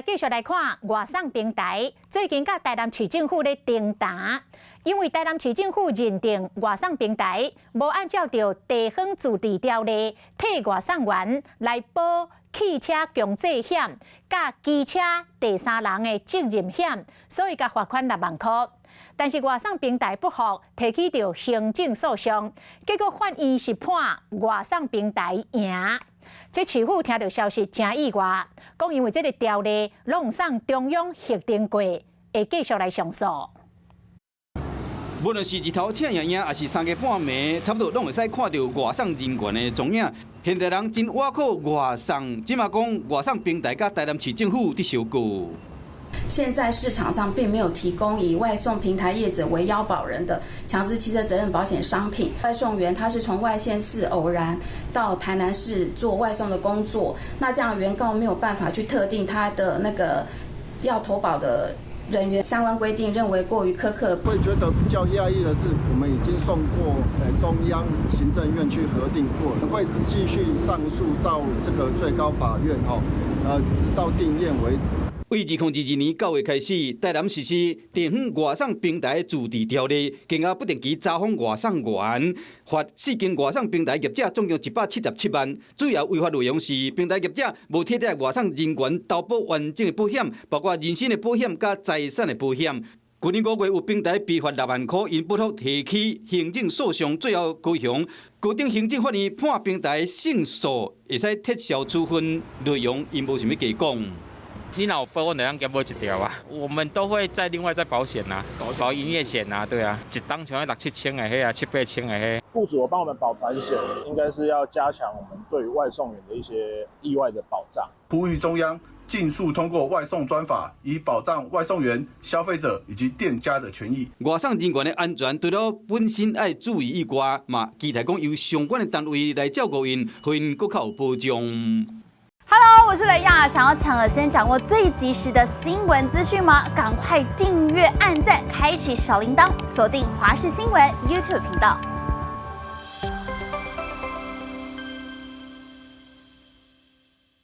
繼續來看外送平台，最近佮台南市政府咧爭彈，因為台南市政府認定外送平台無按照著地方自治條例替外送員來保汽車強制險、佮機車第三人的責任險，所以共罰款6萬箍。但是外送平台不服，提起著行政訴訟，結果法院是判外送平台贏。這市府聽到消息誠意外，講因為這个條例攏送中央核定過，會繼續來上訴。無論是日頭赤炎炎，抑是三更半暝，差不多攏會使看著外送人員的蹤影。現代人真倚靠外送，這馬講外送平台佮台南市政府佇相告。現在市場上並沒有提供以外送平台業者為要保人的強制汽車責任保險商品。外送員他是從外縣市偶然到台南市做外送的工作，那這樣原告沒有辦法去特定他的那個要投保的人員，相關規定認為過於苛刻。會覺得比較訝異的是，我們已經送過中央行政院去核定過，會繼續上訴到這個最高法院，哈，直到定讞為止。對2022年9月開始，台南實施地方外送平台自治條例，更加不定期查訪外送員，罰四間外送平台業者總共177萬。主要違法內容是平台業者無替這外送人員投保完整的保險，包括人身的保險佮財產的保險。去年5月有平台被罰6萬箍，𪜶不服提起行政訴訟，最後高雄高等行政法院判平台勝訴，會使撤銷處分。內容𪜶無想欲加講。你若有保，阮就通減買一條啊。我們都會再另外再保險啊，保營業險啊，對啊，一檔像六七千的彼啊，七八千的彼。雇主幫我們保團險，應該是要加強我們對外送員的一些意外的保障。呼籲中央盡速通過外送專法，以保障外送員、消費者以及店家的權益。外送人員的安全，除了本身愛注意以外，嘛期待講由相關的單位來照顧𪜶，予𪜶閣較有保障。 Hello，我是雷亞，想要搶先掌握最及時的新聞資訊嗎？趕快訂閱、按讚、開啟小鈴鐺，鎖定華視新聞 YouTube 頻道。